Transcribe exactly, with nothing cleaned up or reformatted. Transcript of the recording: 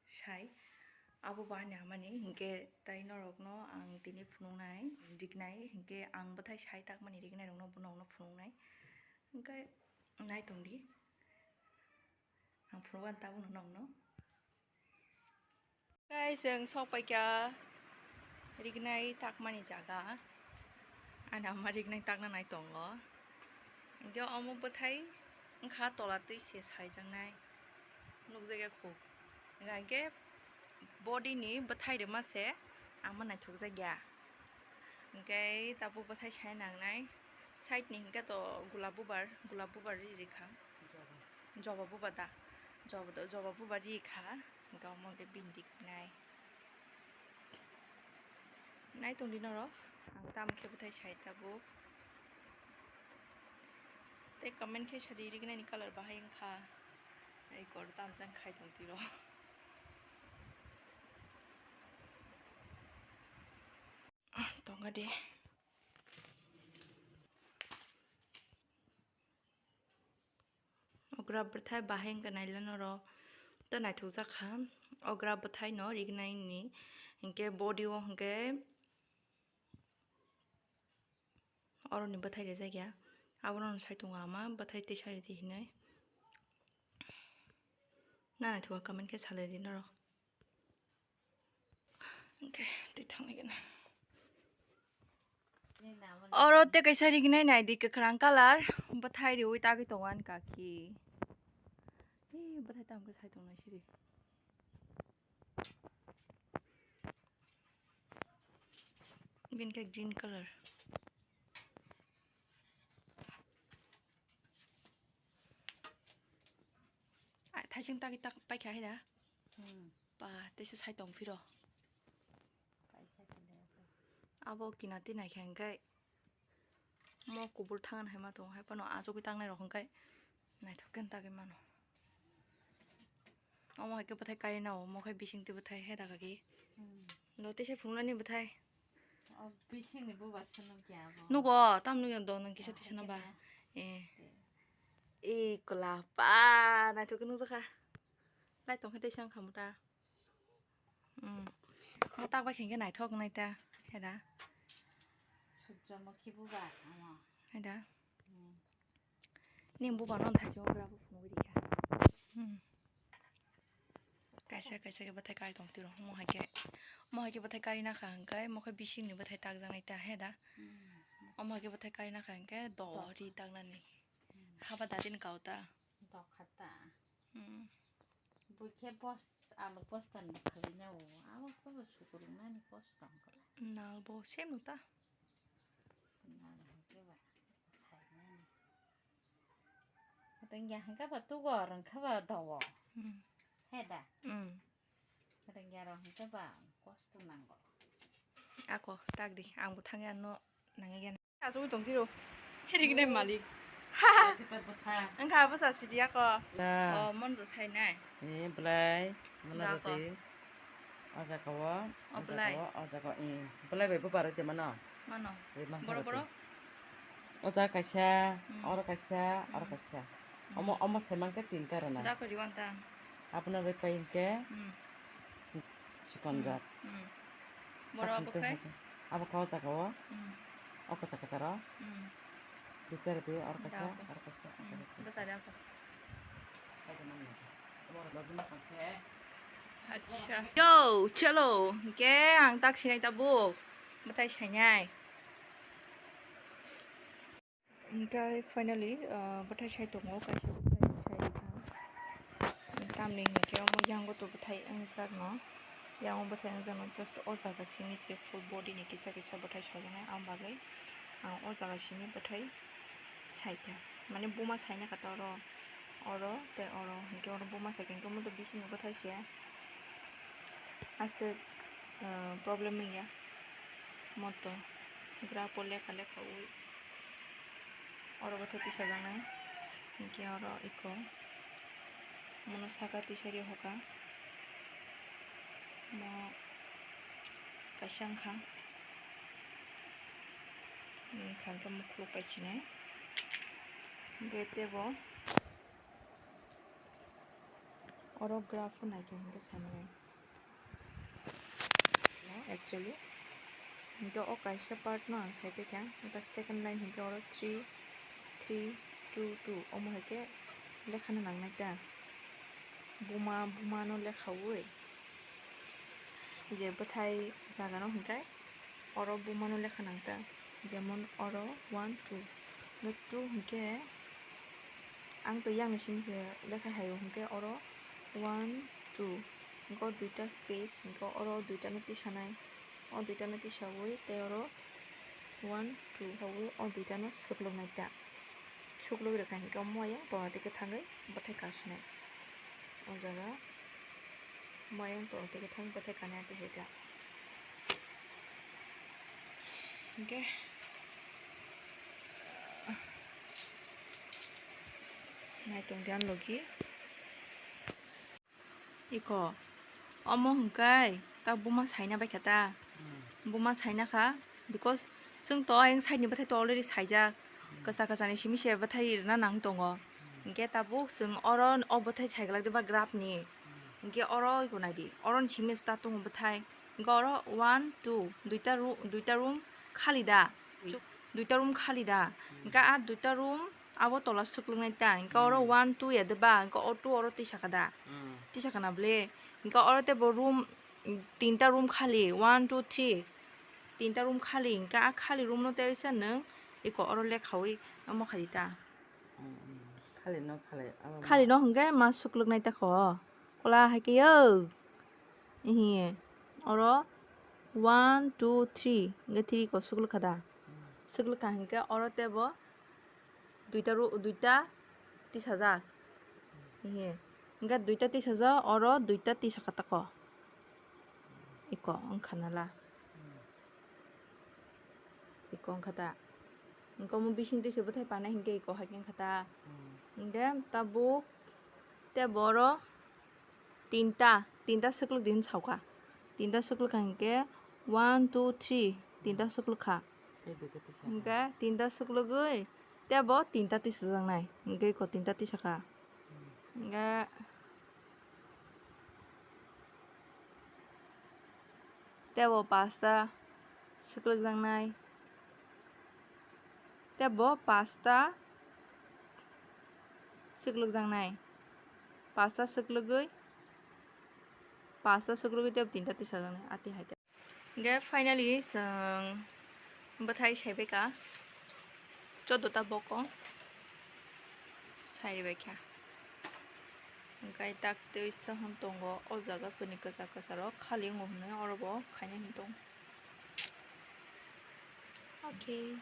sai. Abo bahai ni hamani hinkhe tai norokno ang tini phunuknai, riknai, hinkhe ang bwthai sai takmani riknai rokno bono phunuknai. Hinkhe nai tongdi. Ang phunukgani tabukno nokno. Guys, chwng sok paikha riknai takmani jaga. Ani ama riknai takna nai tongo. Hinkhe omo bwthai wngkha tola twi se saijaknai. Nukjakya khuk. Hinkhe body ni bwthai rwma se ama naithokjakya. Hinkhe tabuk bwthai sai nangnai. Side ni hinkhe to gulab bubar, gulab bubar ri rikha. Joba bubar da. Joba da, joba bubar ri kha. Hinkhe omo hinkhe bini riknai. Nai tongdi norok. Ang tamo khe bwthai sai tabuk. Tei comment khe sadi riknai ni colour bahai wngkha. Ei kor tam jang khai tong tiro. Tonga de. Okra bwthai bahai wngkha naila norok. To naithokjak kha. Okra bwthai no riknai ni. Hinkhe body o hinkhe Oro ni bwthai rijak ya. Abono no sai tongo ama bwthai tei sai ridi hinwi. Na naithok comment khe salai di norok. Hinkhe tei thangwi gana. Oro tei kaisa rignai naidi kwkhwrang colour bwthai riwi tagwi tongo ani kaki. Ee, bwthai tamo khe sai tongnai siri. Bini khe green colour. Ai, thaising tagwi tak paikha hai da? Hmm. Ba, teisa sai tong phiro. Kaisa kile. Abo kinati naikha hinkhe. Mo kubul thangan hai ma tongo, hai phano achugwi tangnai rok hwnkhe naithok khe tagwi mano. Omo hai khe bwthai karinao, omo khai bising twi bwthai hai da kaki. Hmm. Do teisa phunuknani bwthai. O bisingni bubar se nukya abo. Nugo, tam nukya do nang kisa Ah, tisa nang ba. Hai khe na. Eh. Eh. Eh, kola pa, naithok khe nukjakha. Lai tong khe teisa wngkha muta. Hmm. Mo tak bai khe naithok nai ta. Hai da. Sujjamukhi bubar, omo. Hai da. Hmm. Ning bubar no thaichok gra bo phunugwi rikha. Hmm. Kaisa kaisa khe bwthai kai tong tiro. Mo hai khe, mo hai khe bwthai kai na kha hwnkhe, mo khe bisingni bwthai takjaknai ta, he da? Hmm. Omo hai khe bwthai kai na kha hwnkhe, do Dok. Ri taknani. Hmm. Haba dadin kau ta. Dok kha ta. Hmm. Bui khe bos-, alo bosta ni khalai na o. Abo khe bo sukurung nani kosto wngkha. Nal bo same ta. Nal hwnkhe ba sainani. Tengya hwnkhe ba tugor, hwnkhe ba dogo. Hmm. He da? Hmm. Tengya rok hwnkhe ba kosto nango. Ako, tak di, ang bo thangya no nangya. Asugwi tong tiro. Heri gnai malik. Kita bwtha. Wngkha bwsa sidi ako. Na. O, mon do sai nai. Eh, belai. Mana Da ko. Roti. O jaga o, O o jaga belai. O, o jaga o, eh. Belai bai bo barwi de mano. Mano. Eh, mangkha Boro roti. Boro. O jaga kaisa, Hmm. Oro kaisa, oro Hmm. Kaisa. Hmm. Omo, omo sai mangkha tinta rana. Da ko riwan ta. Abona bai pai hingke Hmm. Chikon Hmm. jat. Hmm. Boro Takham abo tei khai? Hingke. Abo kha o jaga o. Hmm. O kacha kacha ro. Hmm. Bitor di oro kaisa, Da ko. Oro kaisa, Hmm. oro kaisa. Bwsa da ko. Acha. Yo, chalo. Hingke ang tak sinai tabuk. Bwtai sainai. Hingke finally, ah, bwthai sai tongo, kaisa bwthai sai rikha. Tamni hingke omo yango to bwthai wngjakno, yango bwthai wngjakno just o jaga simi se full body ni kisa kisa bwthai sajaknai, ang bagwi ang o jaga simi bwthai saikha. Mane buma saina kha ta oro, oro tei oro, hingke oro buma saikha, hingke omo to bisingni bwthai se. Aswk, ah, problem wngya. Moto gra po lekha lekha ui. Oro bwthai tisajaknai. Hingke oro eko. Mono saka tisari hoka. Mo kaisa wngkha. Wngkha hingke mukhuluk pai chinai. Hingke tebo. Oro graph o naikha hinkhe saimani. No, actually. Hinkhe o kaisa part no ang saipaikha. Second line hinkhe oro three, three, two, two. Omo haikhe lekhano nangnai ta. Buma, buma no lekhaui. Je bwthai jaga no hinkhe oro buma no lekha nang ta. Jemon oro one, two. Hinkhe two hinkhe ang to yang ni simi se lekha hai o hinkhe oro one, two. Hinkhe o duita space, hinkhe oro duita no tisanai. O duita no tisaui tei oro one, two khaui o duita no swklwknai ta. Swklwk rwkha hinkhe omo ayang tola tei kwthangwi bwthai kasinai. O jaga omo ayang tola tei kwthang bwthai kanai tei hai ta. Hinkhe naitung di ang logi. Iko, omo hwnkhe ta buma saina baikha ta. Hmm. Buma saina kha, because chwng to ayang side ni bwthai to already saijak. Hmm. Kwchak kwchak ni simi se bwthai rwna nang tongo. Hmm. Hinkhe tabuk chwng oro o bwthai saiglak diba graph ni. Hmm. Hinkhe oro iko naidi, oro ni simi start tongo bwthai. Hinkhe oro one, two, duita ru-, duita room khali da. Ui. Chuk-, duita room khali da. Hmm. Hinkhe a duita room abo tola swklwknai ta, hinkhe oro Hmm. one, two ya de ba, hinkhe o two oro tisa kha da? Hmm. Tisa kha na ble? Hinkhe oro tei bo room, tinta room khali, one, two, three, tinta room khali, hinkhe a khali room no tei waisa nwng iko oro lekhaui omo khali ta. Hmm, hmm. Khali no khali, abo khali ma- no hinkhe ma swklwknai ta kho, kola hai khe yo. Ihi, oro one, two, three, hinkhe three ko swklwk kha da? Hmm. Swklwk kha hinkhe oro tei bo duita ru-, duita tisajak. Ihi. Hinkhe duita tisajak, oro duita tisaka tako. Iko wngkha nala. Iko wngkha ta. Hinkhe omo bising twi se bwthai panai hinkhe iko hai khe wngkha ta. Hinkhe tabuk tei bo oro tinta, tinta swklwk di hwn saukha. Tinta swklwk kha hinkhe one, two, three, tinta swklwk kha. Tei duita tisa. Hinkhe tinta swklwgwi tei bo tinta tisajaknai. Hinkhe iko tinta tisakha. Hmm. Hinkhe tei bo pasta swklwkjaknai. Tei bo pasta swklwkjaknai. Pasta swklwgwi, pasta swklwgwi tei bo tinta tisajaknai. Ati hai khe. Hinkhe finally chwng bwthai saibaikha choddo ta bokong. Saibaikha. Hinkhe tak tei sa hwn tongo o jaga kwnwi kwchar kwcharo khali wngo hwnwi oro bo khainai hwn tong. Okay.